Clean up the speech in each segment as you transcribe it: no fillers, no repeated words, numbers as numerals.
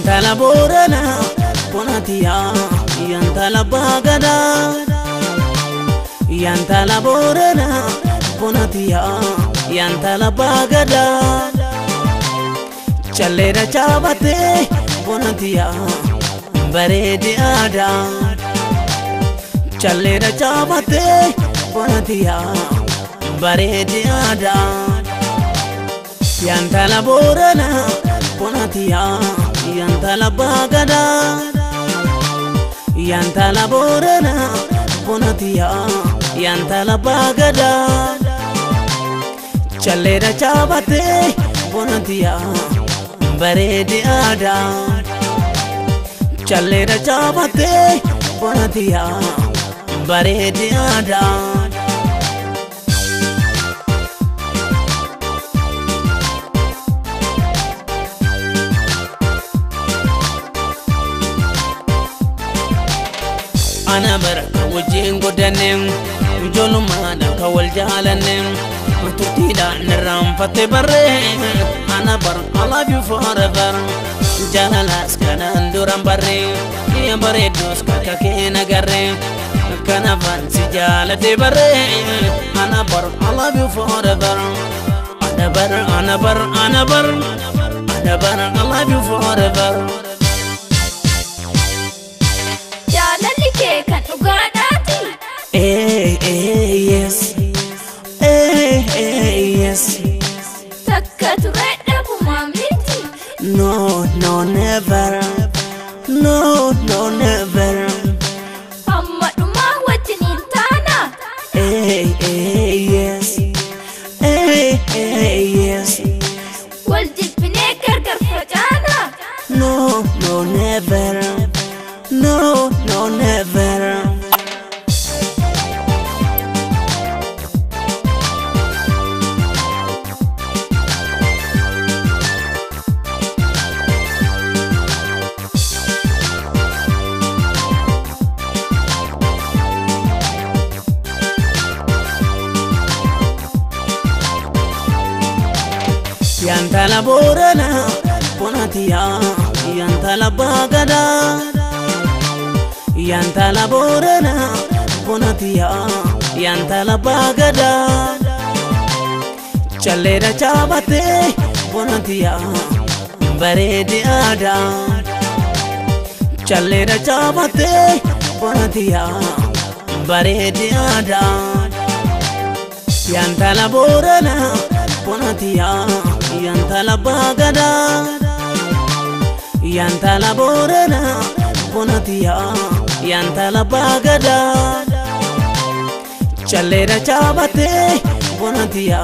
Yantala Borana Bonatiya Yantala Bagada Yantala Borana Bonatiya Yantala Bagada Chalera Chabate Bonatiya Baredi Ada Chalera Chabate Bonatiya Baredi Ada Yantala Borana Bonatiya Yantala Bagada Yantala Borana Bonatiya Yantala Bagada Chalera Chabate Bonatiya Baredi Ada Chalera Chabate Bonatiya Baredi Ada. Ana baraka wajjin godhanne ijoollummaadhaan kan wal jaalanne turtiidhaan irraanfatte barree ana bar I love you forever jaalalaas kanaan duran barree bareedduus bakka kee nagarree kanaafan si jaaladhe barree ana bar I love you forever ana bar ana bar ana bar ana bar I love you forever. Jaalalli kee kan dhugaadhaati. Eh eh yes, eh eh yes. Takka ture dhabumaa miti. No no never, no no never. Hamma dhumaa wajjiniin taana. Eh eh yes, eh eh yes. Wal jibbinee gargar facaana. No no never. No, no, never. Yantala Borana Bonatiya Yantala Bagada Yantala Borana Bonatiya Yantala Bagada Chalera Chabate Bonatiya Baredi Ada Chalera Chabate Bonatiya Baredi Ada Yantala Borana Bonatiya Yantala Bagada Yantala Borana Bonatiya Yantala Bagada Chalera Chabate Bonatiya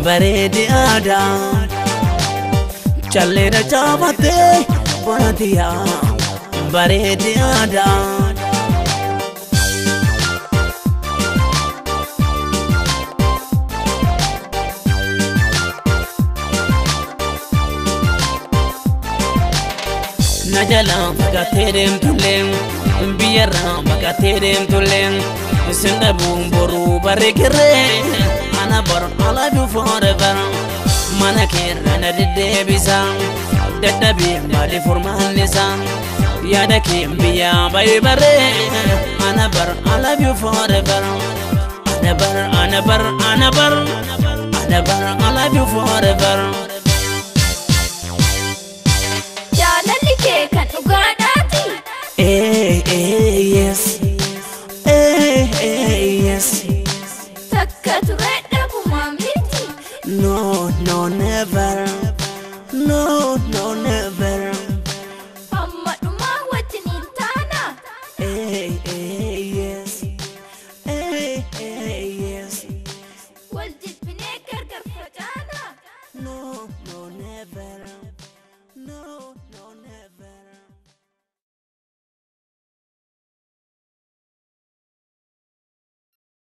Baredi Ada Chalera Chabate Bonatiya Baredi Ada. Najala baqatee deemtullee biyyarraa baqatee deemtullee sin dhabuun boruu barree kirree ana bar I love you forever mana keerra na deddeebisa dadhabee maali furmaanni isaa yaada kee biyyaa ba'ee barree ana bar I love you forever ana bar ana bar ana bar ana bar I love you forever. Jaalalli kee kan dhugaadhaati. Eh eh.